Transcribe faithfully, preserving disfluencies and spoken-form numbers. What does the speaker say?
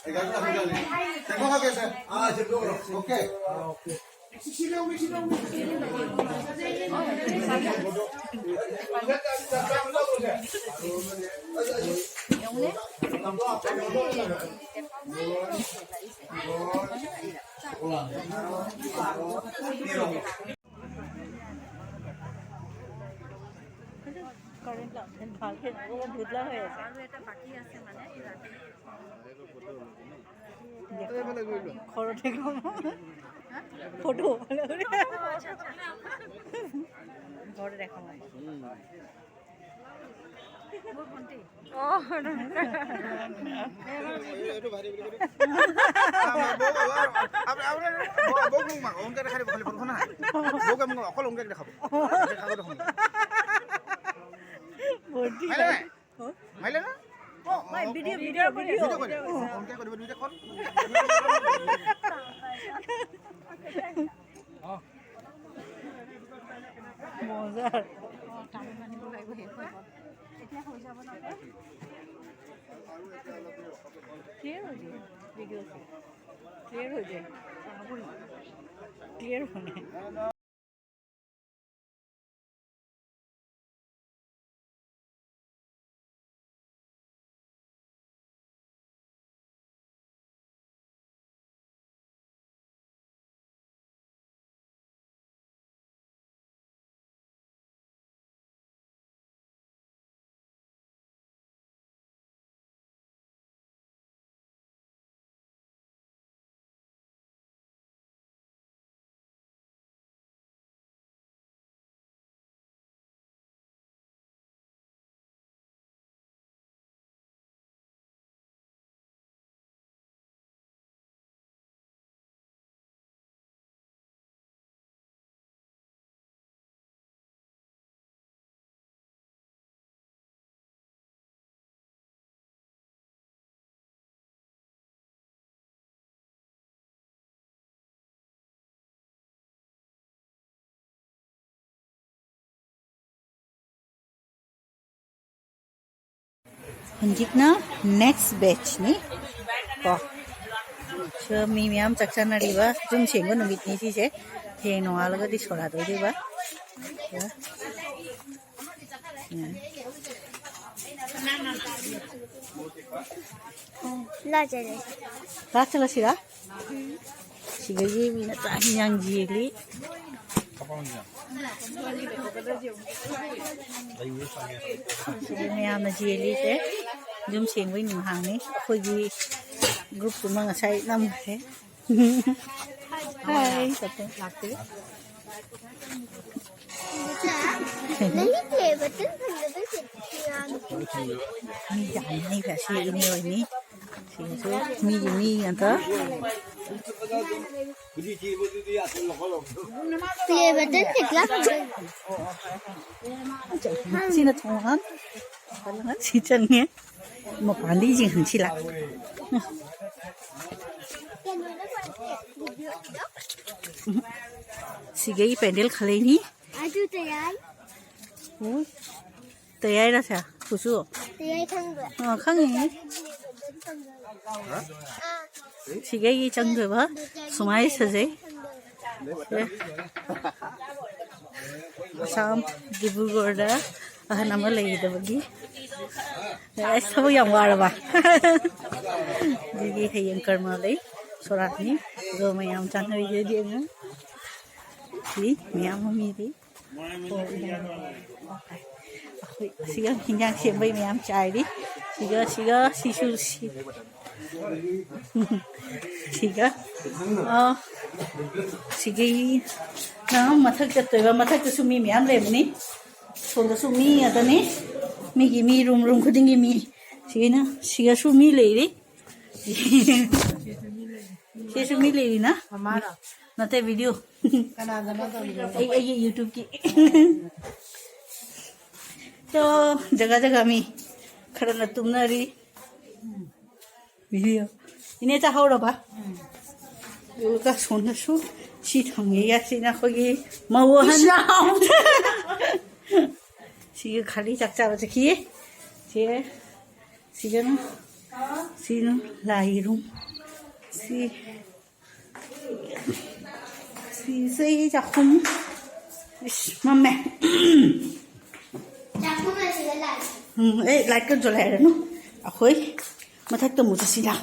¿Tenemos que hacer? Ah, sí, no, no. Ok. Current লা-, ভালকে ধুলা হৈ আছে। আৰু এটা বাকী আছে মানে, এই ৰাতি। ঘৰতে কম। ফটো। ঘৰতে দেখাম। মোৰ ভণ্টি। অ', এইটো ভাৰি বুলি কয়। আমাৰ বৌ, বৌ, আপোনাৰ, বৌ, বৌক মাক, অংকে দেখাই দিব, খালি ফটোখন আহে। বৌকে মোক অকল অংকে দেখাব। দেখাব দেখোন। ভণ্টি। হয় নে নাই? মাৰিলে না? অ, অ, মই ভিডিঅ', ভিডিঅ', ভিডিঅ'। ভিডিঅ' কৰি, অ, অংকে কৰি ভিডিঅ' কল। মজা। ক্লিয়াৰ হৈ যায়, ভিডিঅ' ক্লিয়াৰ হৈ যায়, ক্লিয়াৰ হোৱা নাই। ꯍꯧꯖꯤꯛꯅ next batch ꯅꯤ꯫ ꯀꯣ, ꯁꯤ ꯃꯤ ꯃꯌꯥꯝ ꯆꯥꯛ ꯆꯥꯅꯔꯤꯕ, ꯌꯨꯝ ꯁꯦꯡꯕ ꯅꯨꯃꯤꯠꯅꯤ ꯁꯤꯁꯦ꯫ ꯍꯌꯦꯡ ꯅꯣꯡꯉꯥꯜꯂꯒꯗꯤ ꯁꯣꯔꯥꯠ ꯑꯣꯏꯗꯣꯏꯕ꯫ ꯎꯝ꯫ ꯂꯥꯛꯆꯔꯦ꯫ ꯂꯥꯛꯆꯔꯁꯤꯔꯥ? ꯁꯤꯗꯒꯤ ꯃꯤꯅ ꯆꯥꯛ ꯍꯤꯟꯖꯥꯡ ꯌꯦꯜꯂꯤ꯫ ꯁꯤꯗ ꯃꯌꯥꯝꯅ ꯌꯦꯜꯂꯤꯁꯦ ꯌꯨꯝ ꯁꯦꯡꯕꯒꯤ ꯅꯨꯡꯍꯥꯡꯅꯤ꯫ ꯑꯩꯈꯣꯏꯒꯤ ꯒ꯭ꯔꯨꯞꯇꯨꯃ ꯉꯁꯥꯏ ꯅꯝꯈ꯭ꯔꯦ꯫ ꯍꯥꯏ, ꯂꯥꯛꯇꯦ꯫ ꯅꯪꯒꯤ ꯇꯦꯕꯜꯗꯨ ꯊꯝꯒꯗꯣꯏꯁꯦ꯫ ꯃꯤ ꯌꯥꯝꯃꯤꯉꯩꯗ ꯁꯤ ꯏꯅꯦ ꯑꯣꯏꯅꯤ꯫ ꯁꯤꯁꯨ ꯃꯤꯒꯤ ꯃꯤ ꯉꯥꯛꯇ꯫ ꯇꯦꯕꯜꯗꯨ ꯊꯝꯒꯗꯣꯏꯁꯦ꯫ ꯁꯤꯅ ꯊꯣꯡ ꯁꯤ ꯆꯪꯉꯦ꯫ ꯃꯄꯥꯟꯗ ꯌꯦꯡꯍꯟꯁꯤ ꯂꯥꯛ꯫ ꯁꯤꯒꯩ ꯄꯦꯟꯗꯦꯜ ꯈꯜꯂꯛꯏꯅꯤ꯫ ꯑꯗꯨ ꯇꯌꯥꯏ꯫ ꯑꯣ, ꯇꯌꯥꯏꯔꯁꯦ, ꯀꯨꯆꯨ? ꯇꯌꯥꯏ ꯈꯪꯕ꯭ꯔꯥ? ꯑꯥ, ꯈꯪꯉꯤꯅꯦ꯫ ꯑꯥ꯫ ꯁꯤꯒꯩꯒꯤ ꯆꯪꯗꯣꯏꯕ꯫ ꯁꯨꯃꯥꯏꯅ ꯁꯥꯖꯩ꯫ ꯑꯁꯥꯝ, ꯗꯤꯕ꯭ꯔꯨꯒꯔꯗ ꯑꯍꯟ ꯑꯃ ꯂꯩꯒꯗꯕꯒꯤ꯫ ꯑꯁ, ꯊꯕꯛ ꯌꯥꯝ ꯋꯥꯔꯕ? ꯑꯗꯨꯒꯤ ꯍꯌꯦꯡ ꯀꯔꯃ ꯂꯩ, ꯁꯣꯔꯥꯠꯅꯤ꯫ ꯑꯗꯣ ꯃꯌꯥꯝ ꯆꯥꯅꯔꯤꯁꯤꯗꯤ ꯑꯉꯥꯡ꯫ ꯁꯤ ꯃꯌꯥꯝ ꯑꯃ ꯃꯤꯗꯤ꯫ ꯑꯩꯈꯣꯏ ꯁꯤꯒ ꯍꯤꯟꯖꯥꯡ ꯁꯦꯝꯕꯩ ꯃꯌꯥꯝ ꯆꯥꯏꯔꯤ꯫ ꯁꯤꯒ, ꯁꯤꯒ, ꯁꯤꯁꯨ, ꯁꯤ-, ꯁꯤꯒ, ꯑ, ꯁꯤꯒꯤ, ꯅ ꯃꯊꯛ ꯆꯠꯇꯣꯏꯕ꯫ ꯃꯊꯛꯇꯁꯨ ꯃꯤ ꯃꯌꯥꯝ ꯂꯩꯕꯅꯤ꯫ ꯁꯣꯝꯗꯁꯨ ꯃꯤ ꯉꯥꯛꯇꯅꯤ꯫ ꯃꯤꯒꯤ ꯃꯤ, ꯔꯨꯝ, ꯔꯨꯝ ꯈꯨꯗꯤꯡꯒꯤ ꯃꯤ꯫ ꯁꯤꯒꯤꯅ, ꯁꯤꯒꯁꯨ ꯃꯤ ꯂꯩꯔꯤ꯫ ꯁꯤꯁꯨ ꯃꯤ ꯂꯩꯔꯤꯅ? ꯃꯃꯥꯔꯣ? ꯅꯠꯇꯦ, ꯚꯤꯗꯤꯑꯣ꯫ ꯀꯅꯥꯗꯅꯣ ꯇꯧꯔꯤꯗꯣ? ꯑꯩ, ꯑꯩꯒꯤ ꯌꯨꯇ꯭ꯌꯨꯕꯀꯤ꯫ ꯇꯣ, ꯖꯒꯥ ꯖꯒꯥ ꯃꯤ ꯈꯔꯅ ꯇꯨꯝꯅꯔꯤ꯫ ꯚꯤꯗꯤꯑꯣ꯫ ꯏꯅꯦ ꯆꯥꯍꯧꯔꯕ? ꯎꯝ꯫ ꯑꯗꯨꯒ ꯁꯣꯝꯗꯁꯨ ꯁꯤ ꯊꯝꯃꯤꯒ ꯁꯤꯅ ꯑꯩꯈꯣꯏꯒꯤ ꯃꯧ ꯑꯍꯟ꯫ ꯏꯁ! ꯁꯤꯒ ꯈꯥꯂꯤ ꯆꯥꯛ ꯆꯥꯕ ꯆꯠꯈꯤ꯫ ꯁꯤ, ꯁꯤꯒꯅ ꯁꯤꯅ ꯂꯥꯏꯔꯨꯝ꯫ ꯁꯤ ꯁꯤꯁꯦ ꯆꯥꯛꯈꯨꯝ꯫ ꯏꯁ, ꯃꯝꯃꯦ꯫ ꯆꯥꯛꯈꯨꯝ ꯑꯁꯤꯗ ꯂꯥꯏ꯫ ꯎꯝ, ꯑꯦ, ꯂꯥꯏꯠ ꯀꯟꯇ꯭ꯔꯣꯜ ꯍꯥꯏꯔꯅꯨ꯫ ꯑꯩꯈꯣꯏ ꯃꯊꯛꯇ ꯑꯃꯨꯛ ꯆꯠꯁꯤꯔꯥ?